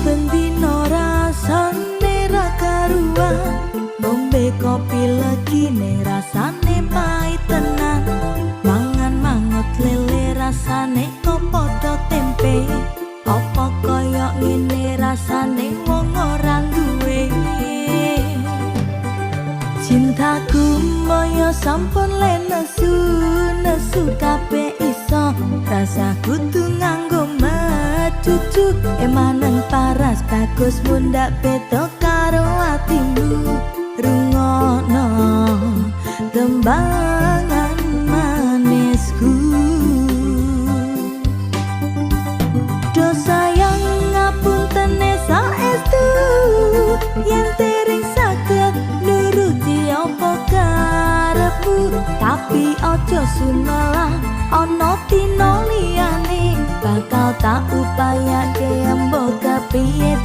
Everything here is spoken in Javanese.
Saben dina rasane ra karuan. Ngombe kopi legi ning rasane pait tenan. Mangan mangut lele rasane kok padha tempe. Apa kaya ngene rasane wong ora duwe? Cintaku moyo sampun le nesu nesu kabeh iso. Rasah kudu nganggo mecucu. Emanen paras bagus mundak beda karo atimu. Rungokno tembangan manisku. Do sayang, ngapuntene saestu yen dereng saged nuruti apa karepmu. Tapi aja sumelang, ana dina liyane bakal tak upayake, mbok kepiye.